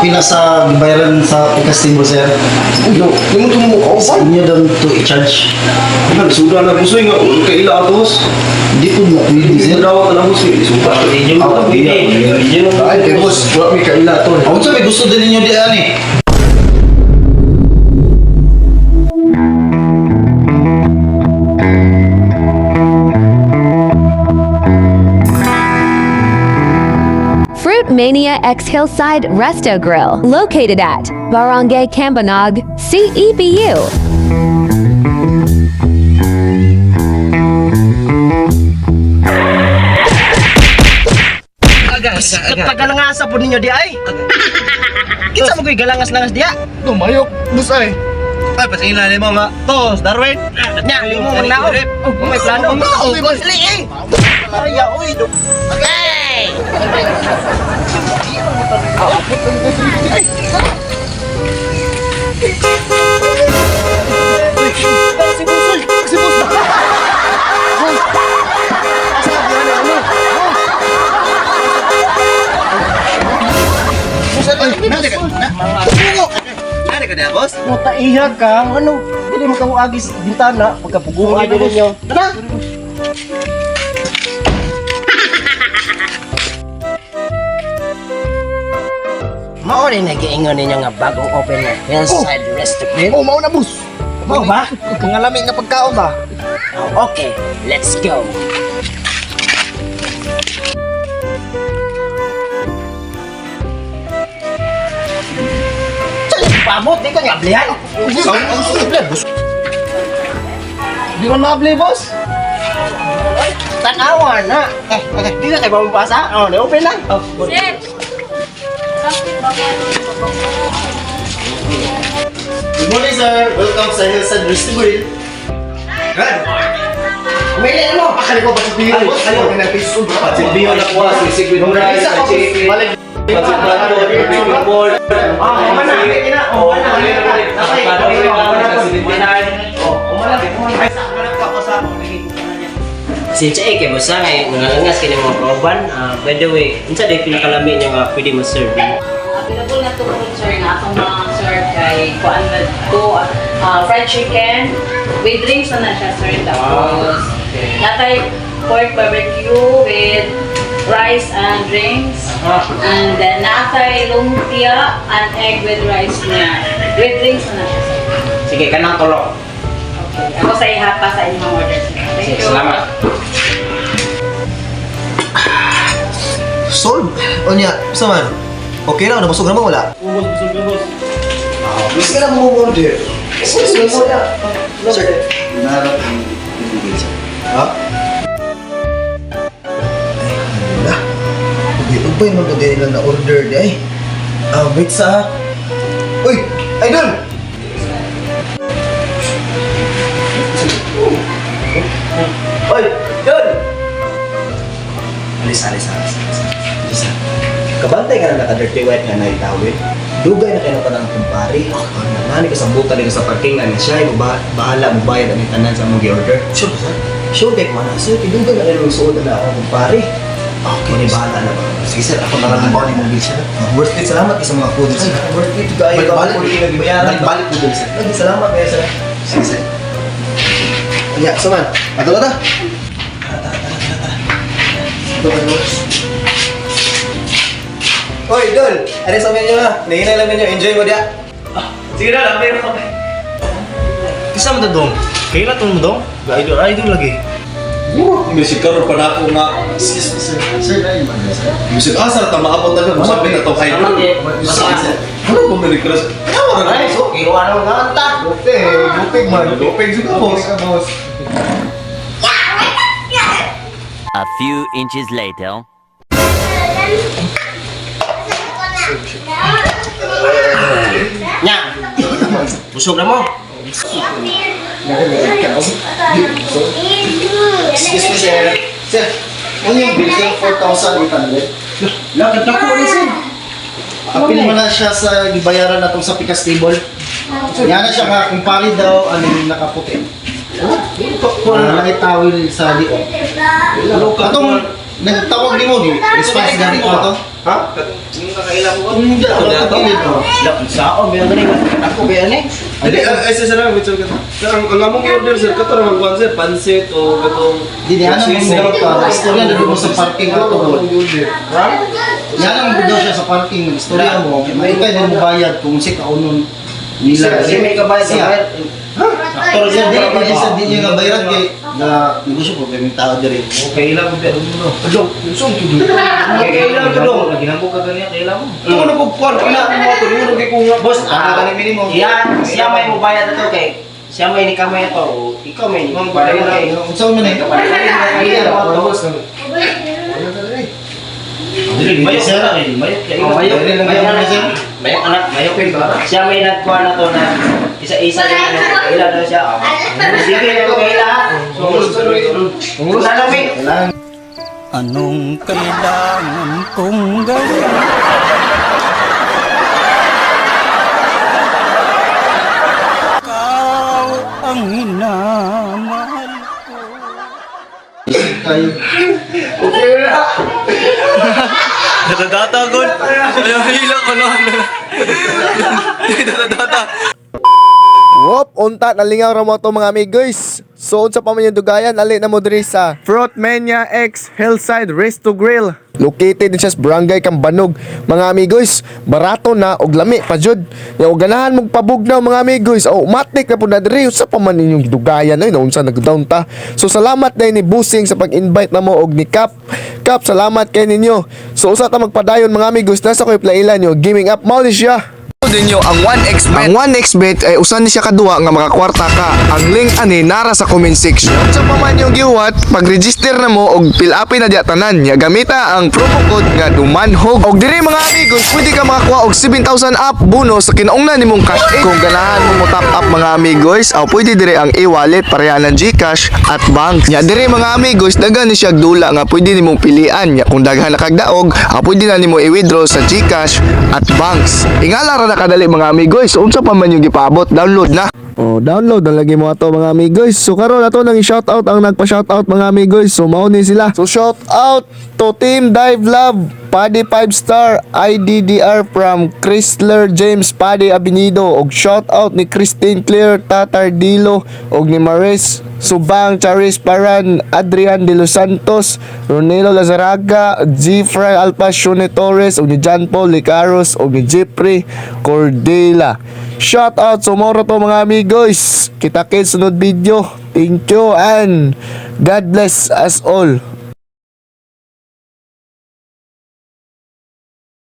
Pila sa gibayaran sa Pikas Table, sir? Uy, no. Di mo tumukaw Sa ba? inyo daw to i-charge. Ano, isuda na busoy nga. Ulo kay ila atos. Hindi po na pwede, Hindi sir. daw ka na busoy. Isuda. Ah, Ay, kay boss. Wala may kaila to. Ako sa may gusto din ninyo di ani. Fruit Mania X Hillside Resto Grill, located at Barangay Cambanog, CEBU. Pagkalangasa po ninyo di ay. Kinsa mo ko'y galangas-langas diya? Tumayok. Boss ay. Ay, pasingin na mo nga. Tos, Darwin. Nya, di mo magnaon. Oh, may plano. Magnaon, boss. Dali eh. Ay, oy. Si Busoy. Si Boss. Ano ka na, boss? Puta iya ka. Ano? Dili mo kamuagis bintana pagkapuguan ninyo. Tara. Mao rin nagiingon ninyo nga bagong open na Hillside Restaurant. Oh, mao na boss. Mao ba? Mga lami nga pagkaon ba? Oh, okay, let's go. Pamot, di ka nga ablihan. Boss. Di man maabli, boss. Tanawa na. Eh, okay. Di na kayo mabasa. Oh, na-open na. Oh, Good morning, sir. Welcome sa Hillside Resto Grill. Umili na mo. Akala ko ba sa Pinoy? Boss, ano? Pinagpiso ba? Pasit Bio na kuha, sisig with rice, chicken, pasit bato, barbecue pork. Oh, umana. Oh, umana. Since eh, kay bosa nga nangalangas kini mga proban. Ah, by the way, unsa day pinakalami niya nga pwede ma-serve? Available na to karon, sir, nga atong mga serve kay kuan na to fried chicken with drinks na na siya, sir, tapos natay pork barbecue with rice and drinks, and then natay lumpia and egg with rice niya with drinks na na siya, sir. Sige, kanang tulo. Okay, ako sa ihapa sa inyong order, sir. Thank Sige, you. salamat. Solve. Onya, sa man. Okay na, nabusog na mo wala? Boss, busog na boss. Gusto ka na mo order. Sir, sir. Narap ang ibigay, sir. Ha? Ay, hala. Ubi-ubay man ko nila na order di ay. Ah, wait sa ha. Uy, idol! Uy, idol! Alis, alis, alis, alis. Alis, ah. Kabantay ka na naka-dirty white nga naitawid. Dugay na kayo na ng kumpare. Oh, naman, ikasambutan nila sa parking nga siya. Ay, bahala mo bayad ang tanan sa mong gi-order. Sure, sir. Sure, kay kumana. Sir, dugay na kayo suod na akong kumpare. Okay, ni bahala na ba? Sige, sir. Ako na lang ang bawal mong bill, sir. Worth it, salamat kay sa mga food. Sir. Worth it, kayo. Balik, Balik, balik po dun, sir. Lagi, salamat kayo, sir. Sige, sir. Kaya, saman. Ato na ta. Tara, tara, tara, tara. Ito kayo. Oy, Dol! Ano sa inyo ha? Nahinay lang ninyo. Enjoy mo diya. Sige na, meron kami. Kisa mo dong? Kailan itong mo dong? Idol, idol lagi. Music karon pa na ako nga. Excuse me, sir. Sir, na yung mga, sir. Music asa ta maabot na ka masabi na to kay. Salamat eh. Sige, sir. Ano ba man crush? Tawa ra Ay, na so. kiruan mo nga anta. Lupig, lupig man. Lupig jud ka boss. boss. A few inches later. Nya. Busog na mo. Excuse me, sir. Sir, ano yung bill, sir? 4,800. Lakad na ko ni sir. Apil mo na siya sa gibayaran na tong sa Pikas Table. Yan na siya nga, kumpare daw, ano yung nakaputi. Ah, nakitawil sa liog. Atong nagtawag ni mo, di, response gani ko to. Ha? Yung kakaila ko. Hindi ako nakakilid mo. Sao, meron gani. Ako ba yan eh? Dili, ay sir, sir, wait, sir. Sir, ang among order, sir, kato ra magkuhan, sir, pansit o katong Di niya na mo ka. Istorya na mo sa parking ato mo. Ha? Yan ang daw siya sa parking. Istorya mo. May kay mo bayad kung si kaunon nila. Sir, si may kabayad Siya. bayad. Pero sir, di di sa di niya nga bayaran kay na negosyo ko kay tao diri. Okay lang ko no. Adyo, unsong tudo. Okay lang to dong. Ginambog ka ganiya, kailan mo. Ito na ko kuan, kailan mo ato, mo kay kunga. Boss, Ah, kani minimo. Yan, siya may mubayad ato kay siya may ni kamay ato. Ikaw may ni bayad kay. Unsa man eh? Kailan mo ato. Dili mayo sir. Mayo, mayo, Dili lang mayo, yan, sir. mayo, anak, mayo. Siya may nagkuha na to na isa-isa din ano, kaila daw siya. Oh. Sige, ako kaila. So, nalami. Kailangan Anong kailangan kong gawin? Ikaw ang minamahal ko. kayo. Nadadata ko. Ayaw hila ko no. Nadadata. Wop, unta nalingaw ra mo to mga amigos. So unsa pa man yung dugayan, ali na mo diri sa Fruit Mania X Hillside Resto Grill. Located din siya sa Barangay Kambanog. Mga amigos, barato na og lami pa jud. Ya og ganahan mong pabugnaw, mga amigos, o matik na pud na diri. Unsa pa man inyong dugayan ay naunsa nagdown ta. So salamat dai ni Busing sa pag-invite namo og ni Kap. Kap, salamat kay ninyo. So usa ta magpadayon, mga amigos, nasa ko'y plailan nyo, gaming up mao ni siya. Ninyo ang 1xBet. Ang 1xBet ay usan ni siya kaduwa nga makakwarta ka. Ang link ani nara sa comment section. Sa pa man yung gihuwat, pag-register na mo og fill upin na diya tanan. Nya gamita ang promo code nga DUMANHOG. Og diri, mga amigos, pwede ka makakuha og 7,000 up bonus sa kinaungnan nimong cash in. Kung ganahan mo mo top up, mga amigos, aw pwede diri ang e-wallet pareha ng GCash at bank. Nya diri, mga amigos, daghan ni siya dula nga pwede nimong pilian. Nya kung daghan na kag daog, aw pwede na nimo i-withdraw sa GCash at banks. Ingala ra na kadali, mga amigos. So, unsa pa man yung gipaabot, download na. Oh, download na lagi mo ato, mga amigos. So karon ato nang i-shoutout ang nagpa-shoutout, mga amigos. So mao ni sila. So shout out to Team Dive Love, Paddy 5 Star, IDDR from Chrysler James Paddy Abinido og shout out ni Christine Claire Tatardilo og ni Maris Subang, Charis Paran, Adrian De Los Santos, Ronelo Lazaraga, G. Fray Alpacione Torres, og ni John Paul Licaros, og ni Jeffrey Cordela. Shout out sa moro to, mga amigos. Kita kits sunod video. Thank you and God bless us all.